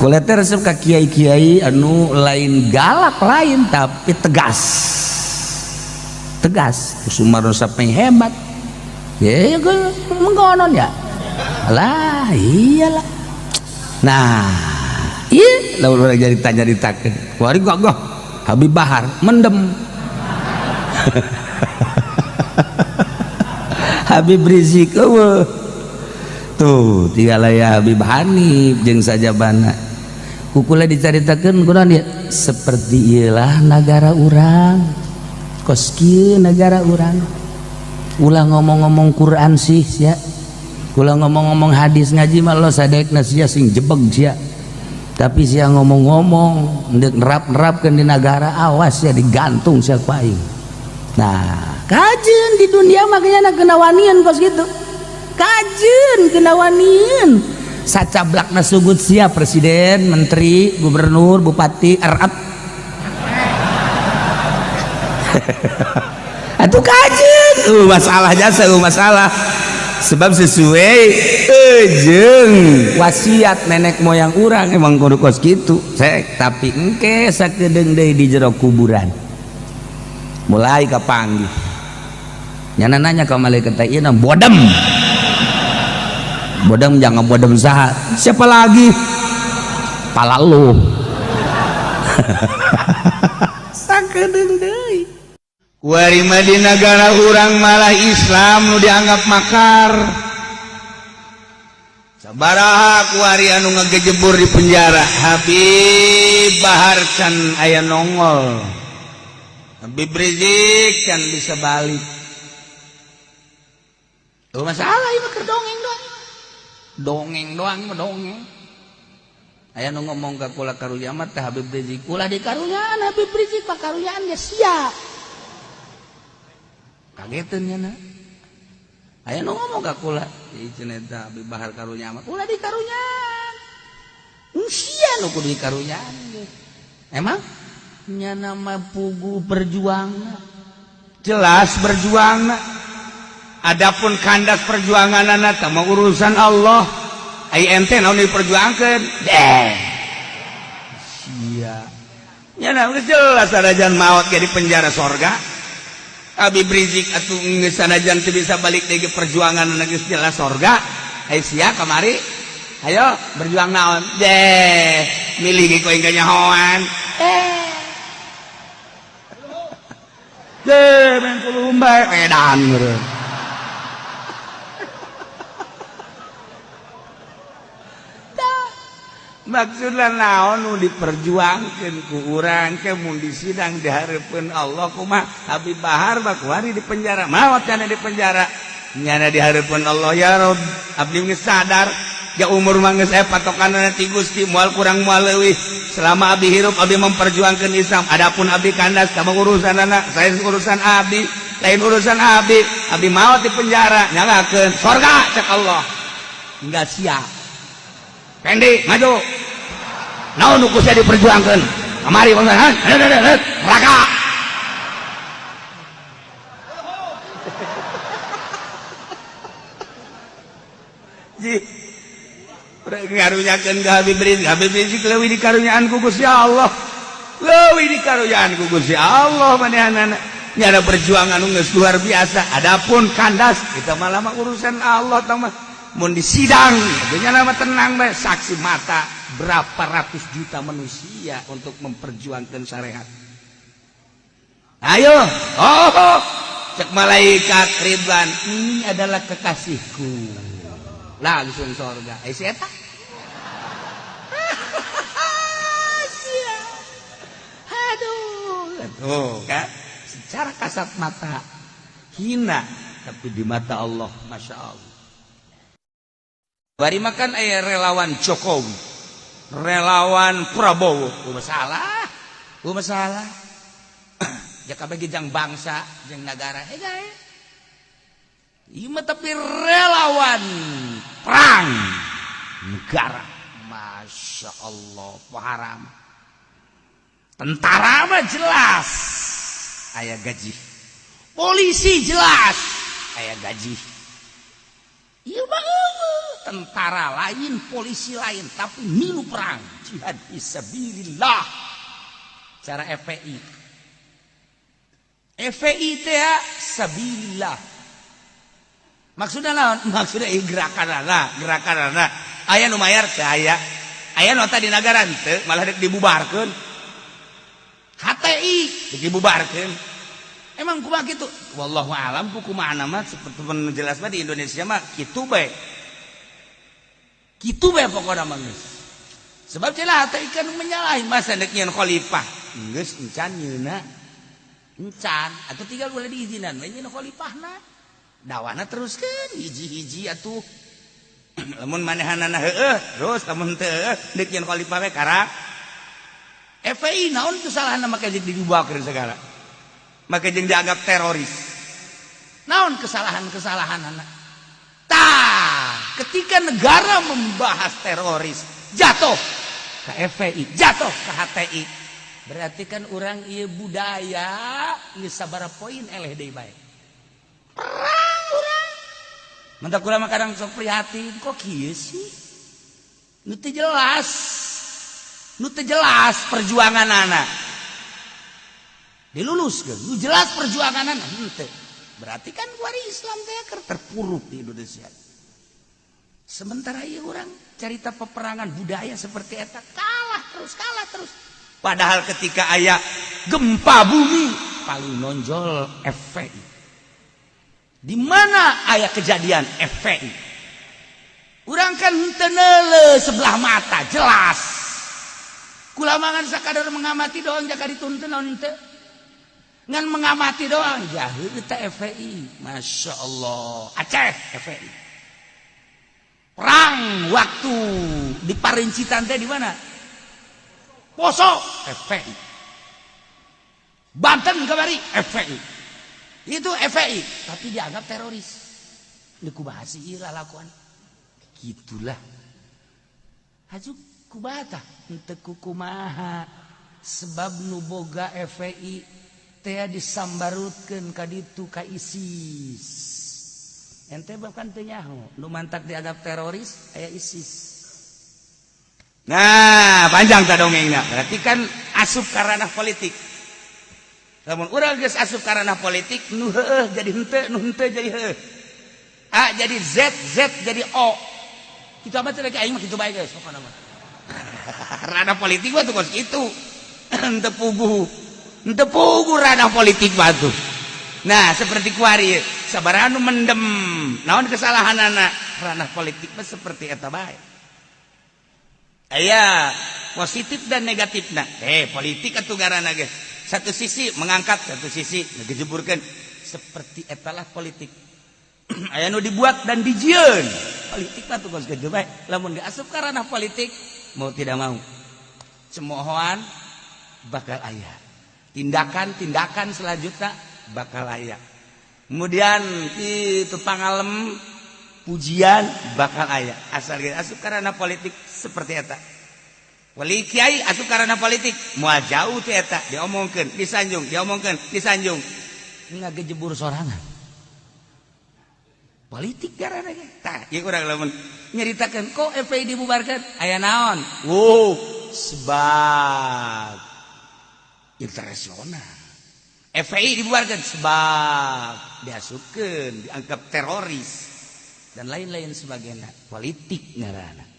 Kula teh resep ka kiai-kiai anu lain galak lain tapi tegas. Tegas. Sumarno sampai hebat. Ya, mengkonon ya. Lah, iyalah. Nah, iya, lamun urang jadi tanya ditakeun. Kuari gagah Habib Bahar mendem. Habib Rizik eueuh. Tuh, tinggal ya Habib Hanif jeung sajabana. Kukula dicaritakeun kunaon dia? Seperti ieulah nagara urang. Kos kieu nagara urang. Ulah ngomong-ngomong Quran sih sia. Ulah ngomong-ngomong hadis ngaji mah lo sadekna sia sing jebeg sia. Tapi sia ngomong-ngomong ndek nerap-nerapkeun di nagara awas sia digantung sia ku aing. Nah, kajeun di dunia makanya kena wanian kos gitu. Kajeun kena wanian. Sacablakna sugut sia presiden, menteri, gubernur, bupati, erat. Atuh kajeun. Masalah jasa, masalah. Sebab sesuai jeung wasiat nenek moyang urang emang kudu kos kitu. Sek, tapi engke sakedeung deui di jero kuburan. Mulai kapanggih. Nyana nanya ka malaikat teh ieu bodem. Bodem jangan bodem saha. Siapa lagi? Pala lu. Sakedeung deui. Kuari mah di nagara urang malah Islam nu dianggap makar. Sabaraha kuari anu ngagejebur di penjara. Habib Bahar can aya nongol. Habib Rizik can bisa balik. Tuh masalah ieu mah keur dongeng doang. Dongeng doang mah dongeng. Aya nu ngomong ka kula karunya mah teh Habib Rizik. Ulah dikarunyaan Habib Rizik mah karunyaan ge sia. Kageteun nya na. Aya nu ngomong ka kula, ieu cenah eta Habib Bahar karunya mah ulah dikarunyaan. Sia nu kudu dikarunyaan ge. Emang nya nama pugu berjuang jelas berjuang. Adapun kandas perjuangan anak sama urusan Allah. Ai ente naon diperjuangkeun? Deh. Sia. Nya geus jelas sanajan maot ge di penjara sorga. Habib Rizik atuh geus sanajan teu bisa balik deui perjuangan geus jelas sorga. Ai sia kamari ayo berjuang naon? Deh, milih ge ku aing kanyahoan. Deh, main kulum bae edan meureun. Maksudna naon nu diperjuangkeun ku urang ke mun disidang di hareupeun Allah kumaha Habib Bahar mah kuari di penjara maot kana di penjara nyana di hareupeun Allah ya Rob abdi geus sadar ya umur mah geus aya patokanna ti Gusti moal kurang moal leuwih selama abdi hirup abdi memperjuangkeun Islam adapun abdi kandas ka urusanana saya urusan abdi lain urusan abdi abdi maot di penjara nyalakeun sorga cek Allah enggak siap Pendi maju naon nu kusia diperjuangkeun kamari neraka ji ngarunyakeun ka Habib Rizik Habib Rizik leuwih dikarunyaan ku Gusti Allah leuwih dikarunyaan ku Gusti Allah manehanana nyana perjuangan nu geus luar biasa adapun kandas kita malah mah urusan Allah tah mah mun disidang nya nama tenang bae saksi mata berapa ratus juta manusia untuk memperjuangkan syariat. Ayo, oh, cek malaikat Ridwan, ini adalah kekasihku. Langsung surga. Eh si eta. Aduh, tuh kan secara kasat mata hina, tapi di mata Allah, masya Allah. Bari makan aya relawan Jokowi, relawan Prabowo, masalah, masalah. Jaka bagi jang bangsa, jang negara, gae. Ieu mah tapi relawan perang negara, masya Allah, haram. Tentara mah jelas, aya gaji. Polisi jelas, aya gaji. Ieu mah eueuh. Tentara lain, polisi lain, tapi milu perang jihad fisabilillah. Cara FPI, FPI teh sabilillah. Maksudnya naon? Maksudnya ieu gerakan gerakan aya nu mayar teu? Aya, aya nota di negara teu? Malah dek dibubarkeun. HTI dek dibubarkeun. Emang kumaha kitu? Wallahu alam. Ku kumaha mah, seperti jelas mah di Indonesia mah kitu bae, kitu bae pokokna mah geus. Sebab celah HTI kan menyalahi, masa dek nyieun khalifah geus encan nyeuna, encan atau tinggal boleh diizinan we nyieun khalifahna, dawana teruskeun hiji-hiji atuh. Lamun manehanana heueuh terus, lamun teu heueuh deuk nyieun khalifah we karak. FPI naon kesalahan make jeung dibubarkeun segala, make jeung dianggap teroris? Naon kesalahan-kesalahan anak? Tah, ketika negara membahas teroris jatuh ke FPI, jatuh ke HTI, berarti kan orang ieu budaya geus sabaraha poin eleh deui bae perang urang. Mentak kula mah kadang sok prihatin, kok kieu sih? Nu teu jelas, nu teu jelas perjuangan anak diluluskeun, nu jelas perjuangan anak henteu. Berarti kan kuari Islam teh keur terpuruk di Indonesia. Sementara ieu urang cerita peperangan budaya seperti eta kalah terus, kalah terus. Padahal ketika aya gempa bumi paling nonjol FPI. Di mana aya kejadian FPI. Urang kan henteu sebelah mata jelas. Kula mangan sakadar mengamati doang, jaka dituntun naon teu. Ngan mengamati doang jahil teh FPI. Masya Allah. Aceh FPI. Perang waktu di Parincitan teh di mana? Poso FPI. Banten kamari FPI. Itu FPI, tapi dianggap teroris. Ini kumaha sih lakuan? Gitulah. Haju kubata henteu kumaha, sebab nu boga FPI teh disambarutkeun ka ditu ka ISIS. Ente bahkan teu nyaho nu mantak dianggap teroris aya ISIS. Nah, panjang tak dongengnya. Berarti kan asup ka ranah politik. Lamun urang geus asup ka ranah politik, nu heueuh jadi henteu, nu henteu jadi heueuh. A jadi Z, Z jadi O. Kitu amat lagi aing mah kitu bae geus pokona mah. Ranah politik mah tuh kos kitu. Henteu puguh. Henteu puguh ranah politik mah tuh. Nah, seperti kuari sabaraha nu mendem. Naon kesalahanana? Ranah politik mah seperti eta bae. Aya positif dan negatifna. Politik atuh ngaranna ge. Satu sisi mengangkat, satu sisi ngejeburkeun. Seperti etalah politik. Aya nu dibuat dan dijieun. Politik mah tuh kos kitu bae. Lamun geus asup ka ranah politik, mau tidak mau cemoohan bakal aya. Tindakan-tindakan selanjutnya bakal aya. Kemudian itu pangalem pujian bakal aya. Asal geus asup ka ranah politik seperti eta. Wali kiai asup ka ranah politik moal jauh ti eta, diomongkeun, disanjung, diomongkeun, disanjung. Ngagejebur sorangan. Politik karena ge. Tah, ieu urang lamun nyeritakeun kok FPI dibubarkan, aya naon? Wow, sebab internasional. FPI dibubarkan sebab diasupkeun, dianggap teroris dan lain-lain sebagainya. Politik ngaranna.